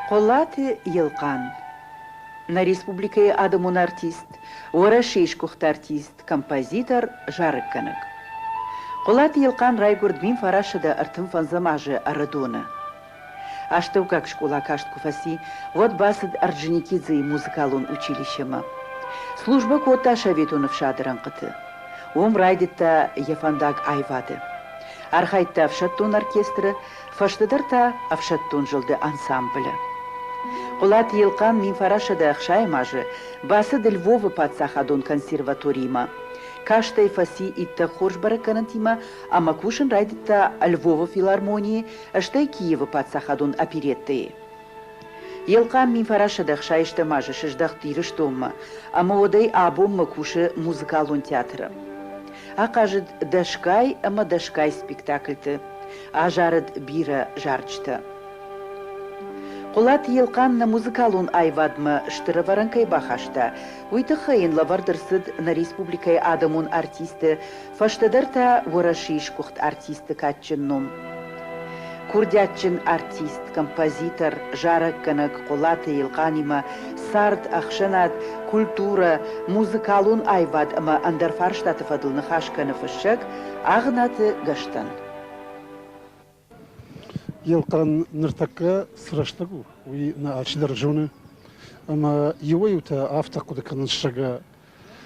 Хъуылаты Елхъан, нӕ республикӕйы адӕмон артист, Уӕрӕсейы сгуыхт артист, композитор, зарӕггӕнӕг. Хъуылаты Елхъан райгуырд 1935 азы Ӕрыдоны. Астӕуккаг скъола каст куы фӕци, уӕд бацыд Орджоникидзейы музыкалон училищемӕ. Службӕ кодта Советон ӕфсады рӕнхъыты. Уым райдыдта йӕ фӕндаг аивады. Архайдта ӕфсӕддон оркестры, фӕстӕдӕр та ӕфсӕддон зылды ансамблы. Хъуылаты Елхъан 1960 азы бацыд Львовы паддзахадон консерваторимӕ. Каст ӕй фӕци иттӕг хорз бӕрӕггӕнӕнтимӕ ӕмӕ кусын райдыдта Львовы филармонийы, стӕй Киевы паддзахадон опереттӕйы. Елхъан 1960 азы сыздӕхт Ирыстонмӕ ӕмӕ уӕдӕй абонмӕ кусы музыкалон театры. Ахъазыд дӕсгай ӕмӕ дӕсгай спектакльты, азарыд бирӕ зарджытӕ. Хъуылаты Елхъан нӕ музыкалон аивадмӕ стыр ӕвӕрӕн кӕй бахаста, уый тыххӕй йын лӕвӕрд ӕрцыд нӕ республикӕйы адӕмон артисты, фӕстӕдӕр та Уӕрӕсейы сгуыхт артисты кадджын ном. Курдиатджын артист, композитор, зарӕггӕнӕг Хъуылаты Елхъанимӕ цард, ӕхсӕнад, культурӕ, музыкалон аивад ӕмӕ ӕндӕр фарстаты фӕдыл ныхас кӕны фыссӕг Агънаты Гӕстӕн. Елхъан ныртӕккӕ цы рӕстӕг у, уый нӕ алчидӕр зоны. Ӕмӕ иуӕй-иутӕ афтӕ хъуыды кӕнынц, зӕгъгӕ,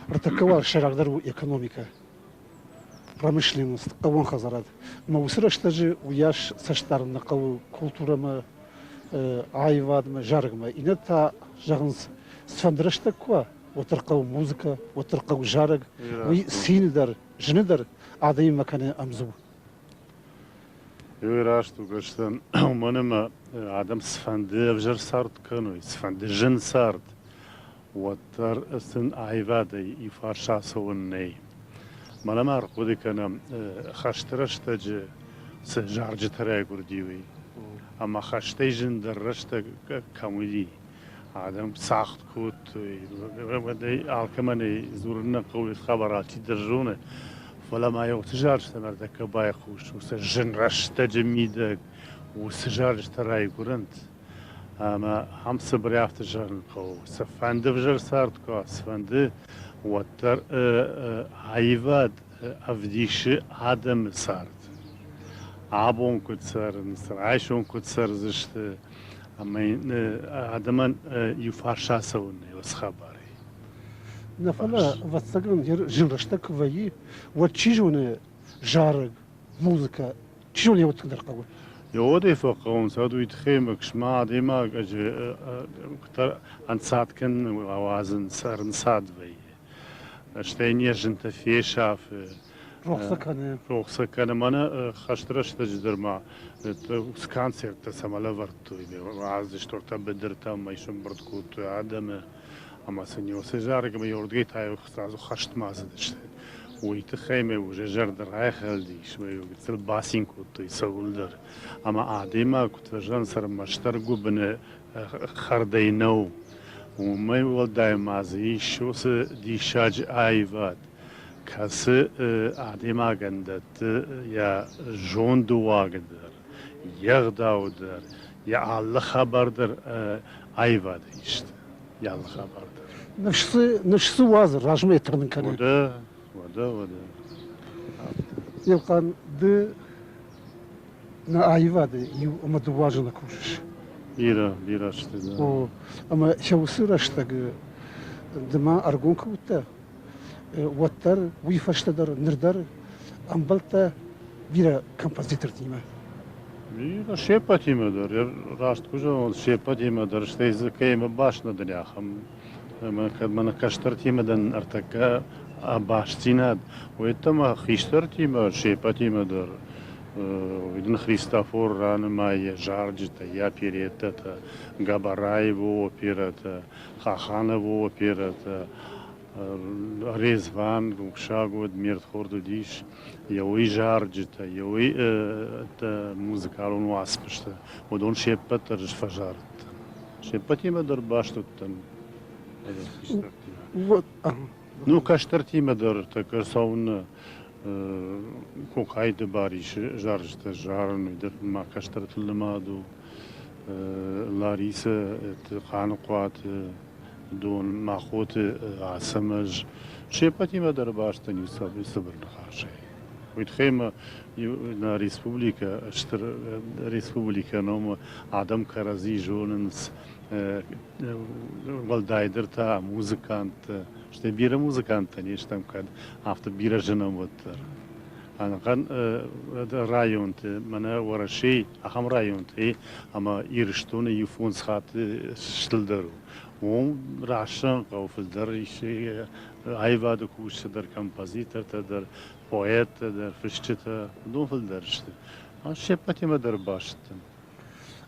ныртӕккӕ уал сӕйрагдӕр у экономикӕ, промышленность, хъӕууон хӕдзарад. Ӕмӕ уыцы рӕстӕджы уыйас цӕстдарын нӕ хъӕуы культурӕмӕ, аивадмӕ, зарӕгмӕ. Иннӕтӕ та зӕгъынц, цыфӕнды рӕстӕг куы уа, уӕддӕр хъӕуы музыкӕ, уӕддӕр хъӕуы зарӕг. Уый цины дӕр, зыны дӕр адӕмимӕ кӕны ӕмдзу. Уый раст у, Гӕстӕн, уымӕн ӕмӕ адӕм цыфӕнды ӕвзӕр цард кӕной, цыфӕнды зын цард, уӕддӕр сын аивадӕй иуфарс ацӕуӕн нӕй. Мӕнӕ ма ӕрхъуыды кӕнӕм, хӕсты рӕстӕджы цы зарджытӕ райгуырди, уый. Ӕмӕ хӕстӕй зындӕр рӕстӕг кӕм уыди, адӕм цагъд кодтой, алкӕмӕн ӕй дзурын нӕ хъӕуы, хабар алчидӕр зоны. Фӕлӕ ма уыцы зарджытӕм ӕртӕккӕ байхъус, уыцы зын рӕстӕджы мидӕг уыцы зарджытӕ райгуырынц. Ӕмӕ ам цыбырӕй афтӕ зӕгъын хъӕуы, цыфӕнды ӕвзӕр цард куы уа, цыфӕнды, уӕддӕр аивад ӕвдисы адӕмы цард. Абон куыд цӕрынц, райсом куыд цӕрдзысты, ӕмӕ адӕмӕн иу фарс ацӕуын нӕй уыцы хабарӕй. Нӕ фӕлӕ, ӕвӕццӕгӕн, зын рӕстӕг куы вӕййы, уӕд чи зоны зарӕг, музыкӕ, чи зоны йӕ тынгдӕр хъӕуы. Йодӕй фӕхъӕуынц, уӕд уый тыххӕй мӕ адӕймаг ӕнцад кӕнын ауадзынц, ӕрынцад вӕййы. Стӕй не зынтӕ фесафы. Рохсӕ кӕны. Рохсӕ кӕны. Мӕнӕ хӕсты рӕстӕджы дӕр ма цы концерттӕ цӕмӕ лӕвӕрдтой, аздзыстортӕ быдыртӕм ӕй сӕмбырд кодтой адӕмы ӕмӕ сын уыцы зарӕг ӕмӕ уырдыгӕй та хӕстмӕ ацыдысты. Уый тыххӕй мӕ уже зӕрдӕ райхӕлдис, мӕ гыццыл бацин кодтой цӕуылдӕр. Ӕмӕ адӕймаг куыд фӕзӕгъынц, ӕрмӕстдӕр гуыбыны хӕрдӕй нӕу. Уымӕй уӕлдай ма дзы ис уыцы диссаджы аивад, кӕцы адӕймагӕн дӕтты йӕ зонды уаг дӕр, йе гъдау дӕр, йӕ алы хабар дӕр аивады ист. Йӕ алы хабар дӕр. Ныфс дзы уадзы, размӕ тырнын кӕны. Уӕдӕ, уӕдӕ, уӕдӕ. Елхъан, ды нӕ аивады иу ӕмӕ дыууӕ азы нӕ кусыс. Бирӕ, бирӕ сты. О, ӕмӕ сӕ уыцы рӕстӕг ды ма ӕргом куы уыдтӕ, уӕддӕр уый фӕстӕ дӕр ныр дӕр ӕмбӕлдтӕ бирӕ композитортимӕ. Бирӕ се ппӕтимӕ дӕр, раст куы зӕгъон, се ппӕтимӕ дӕр, стӕй дзы кӕимӕ баст нӕ дӕн, ахӕм. Ӕмӕ кӕд мӕнӕ кӕстӕртимӕ дӕн ӕртӕккӕ бастдзинад, уӕдта хистӕртимӕ, се ппӕтимӕ дӕр уый дын Христофор ранымайы зарджытӕ, йӕ опереттӕтӕ, Габараевы оперӕтӕ, Хахановы оперӕтӕ, Резван, рухсаг уӕд, ме рдхорд уыдис, йӕ уый зарджытӕ, йӕ уый музыкалон уацмыстӕ, уыдон се ппӕт дӕр фӕзарыдтӕн. Се ппӕтимӕ дӕр баст уыдтӕн хистӕртимӕ. Ну, кӕстӕртимӕ дӕр тӕккӕ цӕуын Кокайты Барисы зарджытӕ зарын, уый дӕр ма кӕстӕртыл нымад у. Ларисӕ Хъаныхъуаты дон Махъоты Ацӕмӕз се ппӕтимӕ дӕр баст дӕн иу цыбыр ныхасӕй. Уый тыххӕй ма нӕ республикӕ стыр республикӕ ном адӕм кӕрӕдзи зонынц, уӕлдайдӕр та музыканттӕ, стӕй бирӕ музыканттӕ не стӕм кӕд, афтӕ бирӕ зынӕм уӕддӕр. Ӕнӕхъӕн районты, мӕнӕ Уӕрӕсейы ахӕм районтӕй ӕмӕ Ирыстоны иу фондз хатты стылдӕр у. Уым рӕсӕн хъӕуы фылдӕр ис аивады кусджытӕ дӕр, композитортӕ дӕр, поэттӕ дӕр, фысджытӕ, уыдон фылдӕр сты. Се ппӕтимӕ дӕр баст дӕн.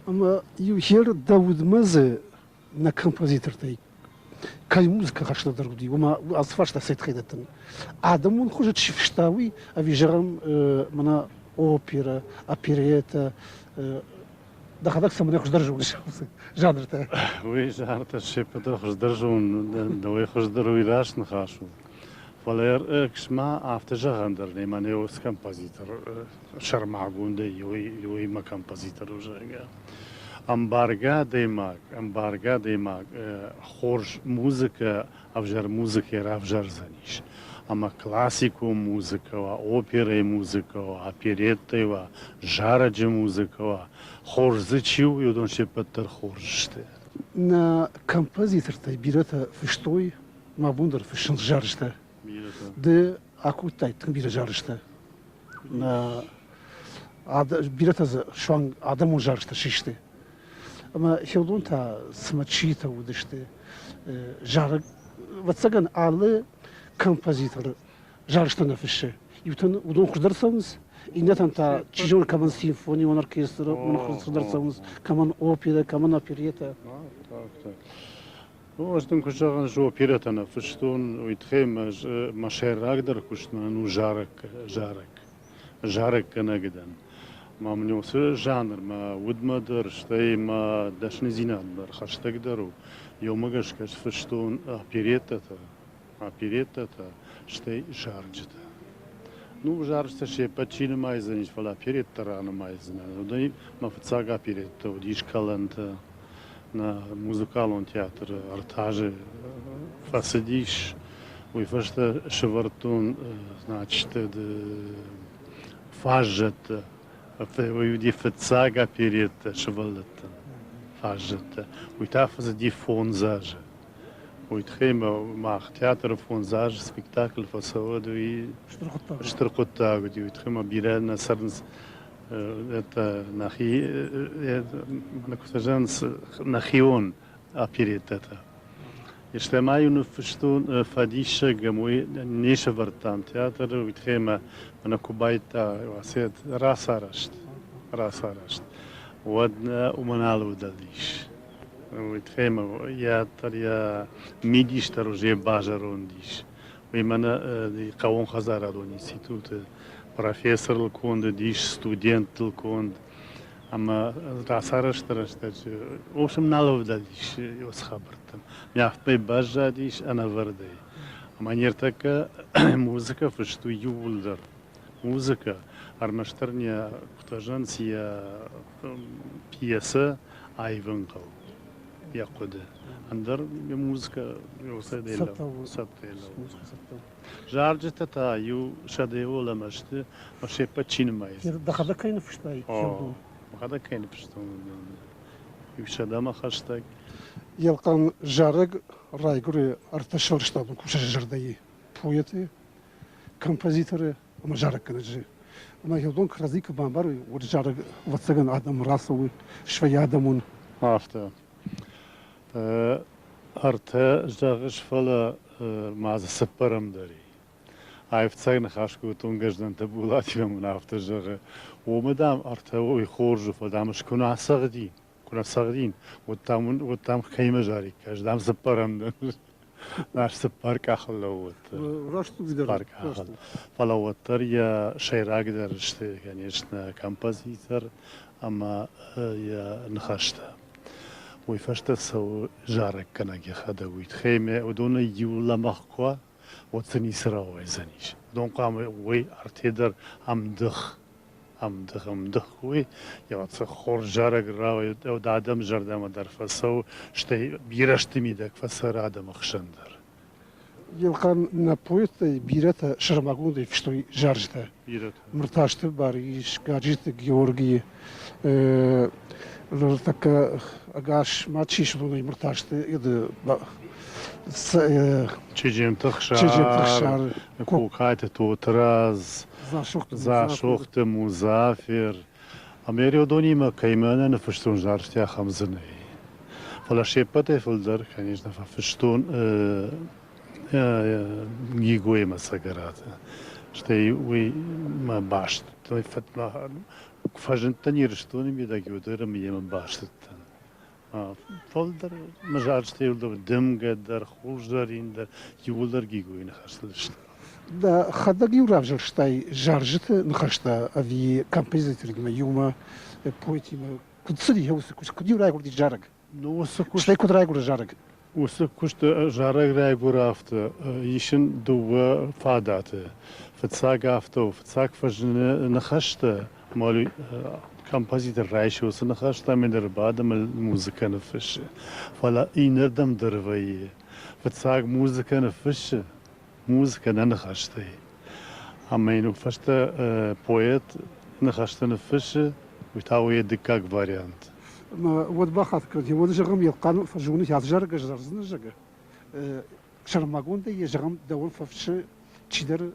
Ӕмӕ иу хер дӕ удмӕ дзы нӕ композитортӕй кӕй музыкӕ хӕстӕгдӕр уыди, уымӕ ацы фарста цӕй тыххӕй дӕттын? Адӕмон хуызы чи фыста, уый, ӕви зӕгъӕм, мӕнӕ оперӕ, оперетӕ, дӕхӕдӕг цӕмӕн хуыздӕр зоныс жанртӕ? Уый жанртӕ се ппӕты хуыздӕр зонын, дӕуӕй хуыздӕр уый раст ныхас у. Фӕлӕ ма афтӕ зӕгъӕн дӕр нӕй, мӕнӕ уыцы композитор сӕрмагондӕй иуимӕ композитор у, зӕгъгӕ. Ӕмбаргӕ адӕймаг, ӕмбаргӕ адӕймаг хорз музыкӕ ӕвзӕр музыкӕ равзардзӕнис. Ӕмӕ классикон музыкӕ уа, оперӕйы музыкӕ уа, опереттӕ уа, зарӕджы музыкӕ уа, хорз дзы чи у, уыдон се ппӕт дӕр хорз сты. Нӕ композитортӕй бирӕтӕ фыстой, мӕ бон дӕр фыссынц зарджытӕ. Ды акодтай тынг бирӕ зарджытӕ. Бирӕтӕ дзы суанг адӕмон зарджытӕ систы. Ӕмӕ Хелдон та цымӕ читӕ уыдысты. Зарӕг, ӕвӕццӕгӕн, алы композитор зарджытӕ нӕ фыссы. Иутӕн уыдон хуыздӕр цӕуынц, иннӕтӕн та, чи зоны, кӕмӕн симфонион оркестр хуыздӕр цӕуынц, кӕмӕн оперӕ, кӕмӕн оперетӕ. Так, так. Ну, ӕз дын куы зӕгъын, ӕз оперӕтӕ нӕ фыстон, уый тыххӕй мӕ сӕйрагдӕр куыст мӕнӕн у зарӕг, зарӕг. Зарӕггӕнӕг дӕн. Ма мын уыцы жанр мӕ удмӕ дӕр, стӕй мӕ дӕсныдзинад дӕр хӕстӕгдӕр у. Еумӕ гӕсгӕ сфыстон опереттӕтӕ, опереттӕтӕ, стӕй зарджытӕ. Ну, зарджытӕ се ппӕт чи нымайдзӕнис, фӕлӕ опереттӕ ранымайдзынӕн. Уыдон мӕ фыццаг опереттӕ уыдис кӕлӕнтӕ. Нӕ музыкалон театры ӕртӕ фӕцыдис. Уый фӕстӕ сӕвӕрдтон, значит, фаззӕттӕ. Уый уыди фыццаг опереттӕ сывӕллӕттӕн фаззӕттӕ. Уый та фӕцыди фондз азы. Уый тыххӕй мах театры фондз азы спектакль фӕцӕуӕд, уый стыр хъуыддаг уыди. Уый тыххӕй ма бирӕ нӕ цӕрынц это нӕхи куыд зӕгъынц, нӕхион опереттӕтӕ. Стӕй ма-иу ныффыстон фӕдиссаг, уый не сӕвӕрдтам театры, уый тыххӕй мӕ мӕнӕ куы байдта рацарӕзт, рацарӕзт, уӕд нӕ уымӕ нал уыдис. Уый тыххӕй мӕ йӕ дӕр йӕ мидис дӕр уже базӕронд ис. Уый мӕнӕ хъӕууонхӕдзарадон институты профессорыл конд уыдис, студенттыл конд. Ӕмӕ рацарӕзты рӕстӕджы, в общем, нал ӕвдӕлдис уыцы хабӕрттӕм. Афтӕмӕй баззадис ӕнӕвӕрдӕй. Ӕмӕ ныртӕккӕ музыкӕ фыст у иууылдӕр. Музыкӕ, ӕрмӕстдӕр не куыд зӕгъынц, йӕ пьесӕ аивын хъӕуы. Йӕ хъуыды. Ӕндӕр музыкӕ цӕттӕ лӕууы. Зарджытӕ та иу сӕдӕйы лӕмӕ сты, ӕмӕ се ппӕт чи нымайы. Дӕхӕдӕг кӕй ныффыстай? Мӕхӕдӕг кӕй ныффыстон, иу сӕдӕмӕ хӕстӕг. Елхъан зарӕг райгуыры ӕртӕ сфӕлдыстадон кусӕджы зӕрдӕйы поэты, композиторы ӕмӕ зарӕггӕнӕджы. Ӕмӕ уыдон кӕрӕдзи куы бамбарой, уӕд зарӕг, ӕвӕццӕгӕн, адӕм рацӕуы, свӕййы адӕмон. Афтӕ. Ӕртӕ зӕгъыс, фӕлӕ ма дзы цыппӕрӕм дӕр и. Аивцӕг ныхас кодтон Гӕздӕнты Булатимӕ мын афтӕ зӕгъы, уомӕ, дам, ӕртӕ уый хорз у, фӕлӕ, дам, ӕз куы нӕ ацӕгъдин, куы нӕ цӕгъдин, уӕд, дам, уӕд, дам, кӕимӕ зариккай, ӕз, дам, цыппӕрӕм дӕн. Наш цыппар къахыл лӕууыд. Раст у Цыппар къахыл. Фӕлӕ уӕддӕр йӕ сӕйрагдӕр сты, конечно, композитор ӕмӕ йӕ ныхӕстӕ. Уый фӕстӕ цӕуы зарӕггӕнӕг йӕхӕдӕг. Уый тыххӕй ме уыдонӕй иу лӕмӕгъ куы уа, уӕд дзы ницы рауайдзӕнис. Уыдон хъуамӕ уой ӕртӕ дӕр ӕмдых. Ӕмдых, ӕмдых уый, цы хорз зарӕг рауайы, адӕмы зӕрдӕмӕ дӕр фӕцӕуы, стӕй бирӕ сты мидӕг фӕцӕры адӕмы хсӕн дӕр. Елхъан, нӕ поэттӕй бирӕтӕ сӕрмагондӕй фыстой зарджытӕ. Бирӕтӕ. Мыртазты Барис, Гаджиты Георгийы, ныртӕккӕ ӕгас ма чи суыдонӕй Мыртазты Чеджемты Хсар, Кокайты Тотрадз, Дзасохты Музафер. Ӕмӕ уыдонимӕ кӕимӕ нӕ ныффыстон зарджытӕ, ахӕм дзы нӕй. Фӕлӕ се ппӕтӕй фылдӕр, конечно, фӕфыстон Гигоимӕ Цӕгӕраты. Стӕй уый мӕ баст фӕзындтӕн Ирыстоны мидӕг, уӕддӕр ӕмӕ йемӕ баст уыдтӕн. Фылдӕр мӕ зарджытӕ иууылдӕр дымгӕ дӕр, хурзӕрин дӕр, иууылдӕр Гигойы ныхӕстыл сты. Дӕхӕдӕг-иу равзӕрстай зарджыты ныхӕстӕ ӕви композиторимӕ иумӕ, поэтимӕ? Куыд цыди уыцы куыст? Куыд-иу райгуырди зарӕг? Ну, уыцы куыст Стӕй куыд райгуыры зарӕг? Уыцы куысты зарӕг райгуыры афтӕ, ис ын дыууӕ фадаты. Фыццаг афтӕ у, фыццаг фӕзыны ныхӕстӕ, композитор райсы уыцы ныхӕстӕ ӕмӕ йын ӕрбады музыкӕ ныффыссы. Фӕлӕ иннӕрдӕм дӕр вӕййы. Фыццаг музыкӕ ныффыссы, музыкӕ нӕ ныхӕстӕй. Ӕмӕ йын фӕстӕ поэт ныхӕстӕ ныффыссы, уый та у йӕ дыккаг вариант. Уӕд бахатыр кӕнут, уӕд зӕгъӕм, Елхъан фӕзоны ӕвзаргӕ зардзыны зӕгъы. Сӕрмагондӕй йӕ зӕгъӕм, дӕуӕн фӕфсы чидӕр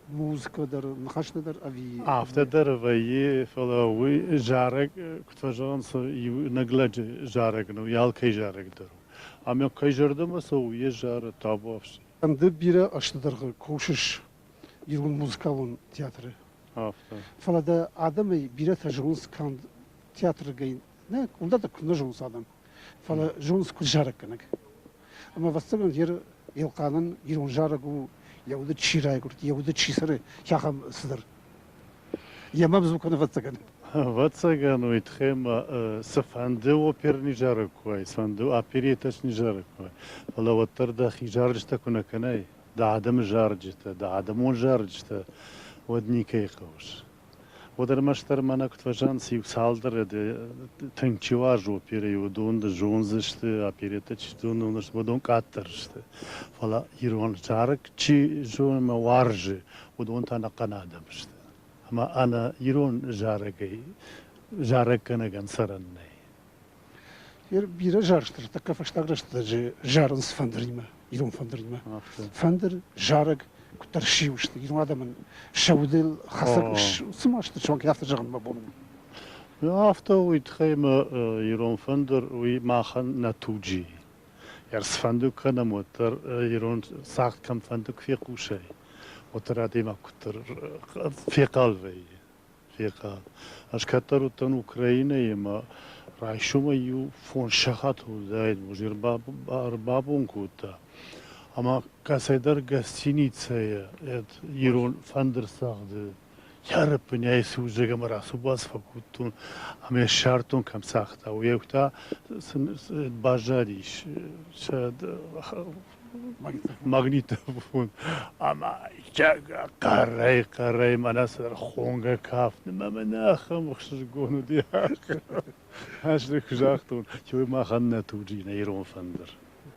музыкӕ дӕр, ныхӕстӕ дӕр ӕви. Афтӕ дӕр вӕййы, фӕлӕ уый зарӕг, куыд фӕзӕгъынц, иунӕг лӕджы зарӕг нӕу, алкӕй зарӕг дӕр у. Ӕмӕ кӕй зӕрдӕмӕ цӕуы, йе зары табуафси. Ды бирӕ азты дӕргъы кусыс ирон музыкалон театры. Афтӕ. Фӕлӕ дӕ адӕмӕй бирӕтӕ зонынц канд театргӕй нӕ, уым дӕр куы нӕ зонынц адӕм, фӕлӕ зонынц куыд зарӕггӕнӕг. Ӕмӕ ӕвӕццӕгӕн Елхъанӕн ирон зарӕг у, йӕ уды чи райгуырд, йӕ уды чи цӕры, ахӕм цыдӕр. Йӕ мӕмдзу кӕны ӕвӕццӕгӕн. Ӕвӕццӕгӕн, уый тыххӕй ма цыфӕнды оперный зарӕг куы уай, цыфӕнды опереточный зарӕг куы уай, фӕлӕ уӕддӕр дӕхи зарджытӕ куы нӕ кӕнай, дӕ адӕмы зарджытӕ, дӕ адӕмон зарджытӕ, уӕд никӕй хъӕуыс. Уӕд ӕрмӕстдӕр мӕнӕ куыд фӕзӕгъынц, иу цалдӕр тынг чи уарзы оперӕйы, уыдон зондзысты, опереттӕ чи зондзысты, уыдон къаддӕр сты. Фӕлӕ ирон зарӕг чи зоны ӕмӕ уарзы, уыдон та ӕнӕхъӕн адӕм сты. Ӕмӕ ӕнӕ ирон зарӕгӕй зарӕггӕнӕгӕн цӕрӕн нӕй. Бирӕ зарджытӕ тӕккӕ фӕстаг рӕстӕджы зарынц фӕндыримӕ, ирон фӕндыримӕ. Фӕндыр, зарӕг куыддӕр сиу сты, ирон адӕмӕн сӕ удыл хӕцӕг цыма сты, суанг афтӕ зӕгъын мӕ бон у. Афтӕ уый тыххӕй мӕ ирон фӕндыр уый махӕн нӕ туджы. Ӕрцфӕнды кӕнӕм, уӕддӕр ирон цагъд кӕмфӕнды куы фехъусай, уӕддӕр адӕймаг куыддӕр фехъал вӕййы. Фехъал. Ӕз кӕддӕр уыдтӕн Украинӕйы ӕмӕ райсомӕй иу фондз сахаты уыдаид, уый ӕрбабон кодта. Ӕмӕ кӕцӕйдӕр гостиницӕйы ирон фӕндыр цагъды Хӕрыппынӕй судзӕг ӕмӕ рацу-бацу фӕкодтон ӕмӕ ссардтон, кӕм цагъта, уый та сын баззадис сӕ магнитофон ӕмӕ хъӕрӕй-хъӕрӕй мӕнӕ цыдӕр хонгӕ кафт ӕмӕ мӕнӕ ахӕм ӕхсызгон уыди. Ӕз куы загътон, уый махӕн нӕ туджы нӕ ирон фӕндыр.